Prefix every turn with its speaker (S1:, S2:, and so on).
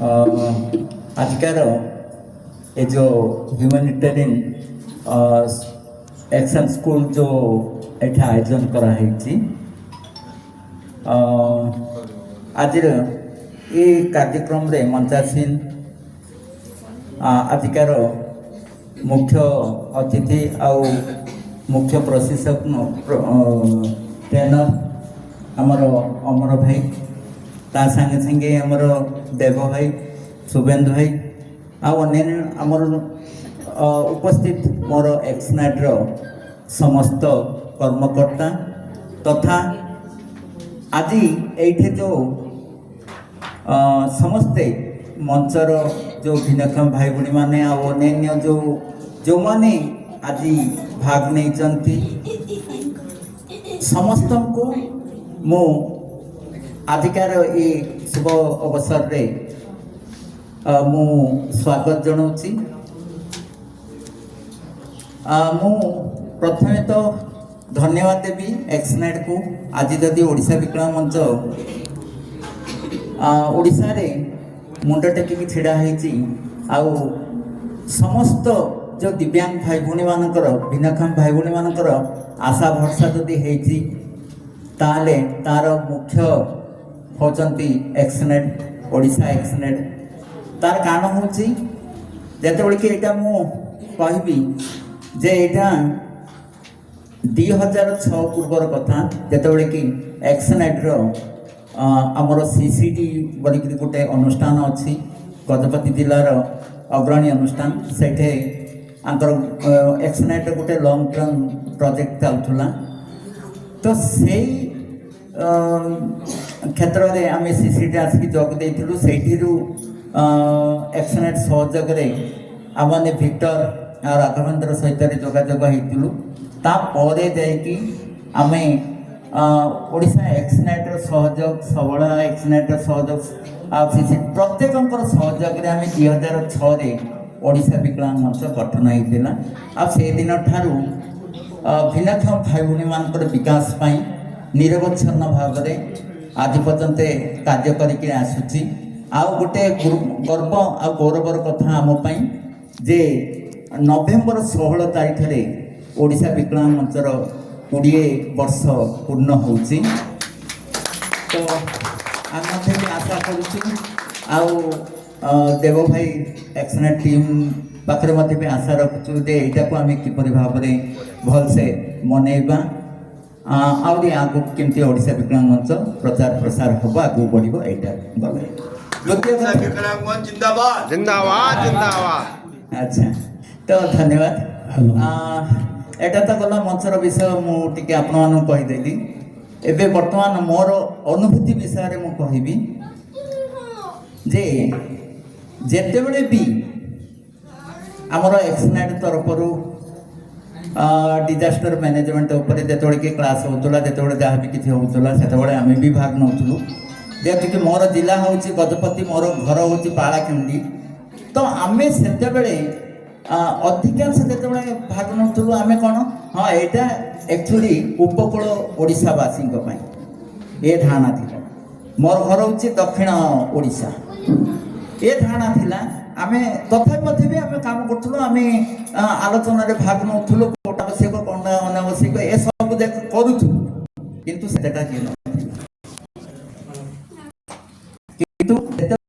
S1: ଆଜିକାର ଏ ଯେଉଁ ହ୍ୟୁମାନିଟେରିଆନ୍ action school ଯେଉଁ ଏଠି ଆୟୋଜନ କରାହେଇଛି, ଆଜିର ଏ କାର୍ଯ୍ୟକ୍ରମରେ ମଞ୍ଚାସୀନ ଆଜିକାର ମୁଖ୍ୟ ଅତିଥି ଆଉ ମୁଖ୍ୟ ପ୍ରଶିକ୍ଷକ, ଟ୍ରେନର ଆମର ଅମର ଭାଇ, ତା ସାଙ୍ଗେ ସାଙ୍ଗେ ଆମର ଦେବ ଭାଇ, ଶୁଭେନ୍ଦୁ ଭାଇ ଆଉ ଅନ୍ୟାନ୍ୟ ଆମର ଉପସ୍ଥିତ ମୋର ଏକ୍ସନାଇଟ୍ର ସମସ୍ତ କର୍ମକର୍ତ୍ତା ତଥା ଆଜି ଏଇଠି ଯେଉଁ ସମସ୍ତେ ମଞ୍ଚର ଯେଉଁ ଭିନ୍ନକ୍ଷମ ଭାଇ ଭଉଣୀମାନେ ଆଉ ଅନ୍ୟାନ୍ୟ ଯେଉଁମାନେ ଆଜି ଭାଗ ନେଇଛନ୍ତି, ସମସ୍ତଙ୍କୁ ମୁଁ ଆଜିକାର ଏ ଶୁଭ ଅବସରରେ ମୁଁ ସ୍ୱାଗତ ଜଣାଉଛି। ମୁଁ ପ୍ରଥମେ ତ ଧନ୍ୟବାଦ ଦେବି ଏକ୍ସନାଇଟ୍କୁ। ଆଜି ଯଦି ଓଡ଼ିଶା ବିକଳାଙ୍ଗ ମଞ୍ଚ ଓଡ଼ିଶାରେ ମୁଣ୍ଡ ଟେକିକି ଛିଡ଼ା ହେଇଛି ଆଉ ସମସ୍ତ ଯେଉଁ ଦିବ୍ୟାଙ୍ଗ ଭାଇ ଭଉଣୀମାନଙ୍କର, ଭିନ୍ନକ୍ଷମ ଭାଇ ଭଉଣୀମାନଙ୍କର ଆଶା ଭରସା ଯଦି ହେଇଛି, ତାହେଲେ ତାର ମୁଖ୍ୟ ହେଉଛନ୍ତି ଏକ୍ସନେଟ୍, ଓଡ଼ିଶା ଏକ୍ସନେଟ୍। ତାର କାରଣ ହେଉଛି, ଯେତେବେଳେ କି ଏଇଟା ମୁଁ କହିବି ଯେ ଏଇଟା 2006 ପୂର୍ବର କଥା, ଯେତେବେଳେ କି ଏକ୍ସନେଟ୍ର ଆମର ସିସିଡି ବୋଲିକିରି ଗୋଟେ ଅନୁଷ୍ଠାନ ଅଛି, ଗଜପତି ଜିଲ୍ଲାର ଅଗ୍ରଣୀ ଅନୁଷ୍ଠାନ, ସେଇଠି ଆଙ୍କର ଏକ୍ସନେଟ୍ର ଗୋଟେ ଲଙ୍ଗ୍ ଟର୍ମ ପ୍ରୋଜେକ୍ଟ ଚାଲୁଥିଲା। ତ ସେଇ କ୍ଷେତ୍ରରେ ଆମେ ସିସିଡି ଆସିକି ଯୋଗ ଦେଇଥିଲୁ। ସେଇଠିରୁ ଏକ୍ସନେଟ୍ ସହଯୋଗରେ ଆମମାନେ ଭିକ୍ଟର ଆଉ ରାଘବେନ୍ଦ୍ର ସହିତ ଯୋଗାଯୋଗ ହେଇଥିଲୁ। ତାପରେ ଯାଇକି ଆମେ ଓଡ଼ିଶା ଏକ୍ସନେଟ୍ର ସହଯୋଗ, ସବଳ ଏକ୍ସନେଟ୍ର ସହଯୋଗ ଆଉ ସିସି ପ୍ରତ୍ୟେକଙ୍କର ସହଯୋଗରେ ଆମେ 2006ରେ ଓଡ଼ିଶା ବିକଳାଙ୍ଗ ମଞ୍ଚ ଗଠନ ହେଇଥିଲା। ଆଉ ସେଦିନ ଠାରୁ ଭିନ୍ନକ୍ଷମ ଭାଇ ଭଉଣୀମାନଙ୍କର ବିକାଶ ପାଇଁ ନିରବଚ୍ଛିନ୍ନ ଭାବରେ ଆଜି ପର୍ଯ୍ୟନ୍ତ କାର୍ଯ୍ୟ କରିକି ଆସୁଛି। ଆଉ ଗୋଟେ ଗର୍ବ ଆଉ ଗୌରବର କଥା ଆମ ପାଇଁ ଯେ ନଭେମ୍ବର 16 ତାରିଖରେ ଓଡ଼ିଶା ବିକଳାଙ୍ଗ ମଞ୍ଚର 20 ବର୍ଷ ପୂର୍ଣ୍ଣ ହେଉଛି। ତ ଆମେ ମଧ୍ୟ ବି ଆଶା କରୁଛୁ ଆଉ ଦେବ ଭାଇ, ଏକ୍ସନେଟ୍ ଟିମ୍ ପାଖରେ ମଧ୍ୟ ବି ଆଶା ରଖୁଛୁ ଯେ ଏଇଟାକୁ ଆମେ କିପରି ଭାବରେ ଭଲସେ ମନେଇବା, ଆହୁରି ଆଗକୁ କେମିତି ଓଡ଼ିଶା ବିକଳାଙ୍ଗ ମଞ୍ଚ ପ୍ରଚାର ପ୍ରସାର ହେବ, ଆଗକୁ ବଢ଼ିବ। ଏଇଟା ଗଲେ ଦ୍ୱିତୀୟ କଥା।
S2: ବିକଳାଙ୍ଗ ମଞ୍ଚ ଜିନ୍ଦାବାଦ!
S3: ଜିନ୍ଦାବାଦ, ଜିନ୍ଦାବାଦ!
S1: ଆଚ୍ଛା, ତ ଧନ୍ୟବାଦ। ଏଇଟା ତ ଗଲା ମଞ୍ଚର ବିଷୟ, ମୁଁ ଟିକେ ଆପଣମାନଙ୍କୁ କହିଦେଲି। ଏବେ ବର୍ତ୍ତମାନ ମୋର ଅନୁଭୂତି ବିଷୟରେ ମୁଁ କହିବି ଯେ ଯେତେବେଳେ ବି ଆମର ଏକ୍ସନାଇଟ୍ ତରଫରୁ ଡିଜାଷ୍ଟର ମ୍ୟାନେଜମେଣ୍ଟ ଉପରେ ଯେତେବେଳେ କି କ୍ଲାସ୍ ହେଉଥିଲା, ଯେତେବେଳେ ଯାହା ବି କିଛି ହେଉଥିଲା, ସେତେବେଳେ ଆମେ ବି ଭାଗ ନେଉଥିଲୁ। ଯେହେତୁ କି ମୋର ଜିଲ୍ଲା ହେଉଛି ଗଜପତି, ମୋର ଘର ହେଉଛି ପାଳାଖେମୁଣ୍ଡି, ତ ଆମେ ସେତେବେଳେ ଅଧିକାଂଶ ଯେତେବେଳେ ଭାଗ ନେଉଥିଲୁ, ଆମେ କ'ଣ, ହଁ, ଏଇଟା ଆକ୍ଚୁଆଲି ଉପକୂଳ ଓଡ଼ିଶାବାସୀଙ୍କ ପାଇଁ ଏ ଧାରଣା ଥିଲା। ମୋର ଘର ହେଉଛି ଦକ୍ଷିଣ ଓଡ଼ିଶା, ଏ ଧାରଣା ଥିଲା। ଆମେ ତଥାପି ମଧ୍ୟ ବି ଆମେ କାମ କରୁଥିଲୁ, ଆମେ ଆଲୋଚନାରେ ଭାଗ ନେଉଥିଲୁ, କୋଉଟା ଆବଶ୍ୟକ, କ'ଣଟା ଅନାବଶ୍ୟକ, ଏସବୁ ଯାକ କରୁଥିଲୁ, କିନ୍ତୁ ସେତେଟା କିଏ ନଥିଲା। କିନ୍ତୁ ଯେତେବେଳେ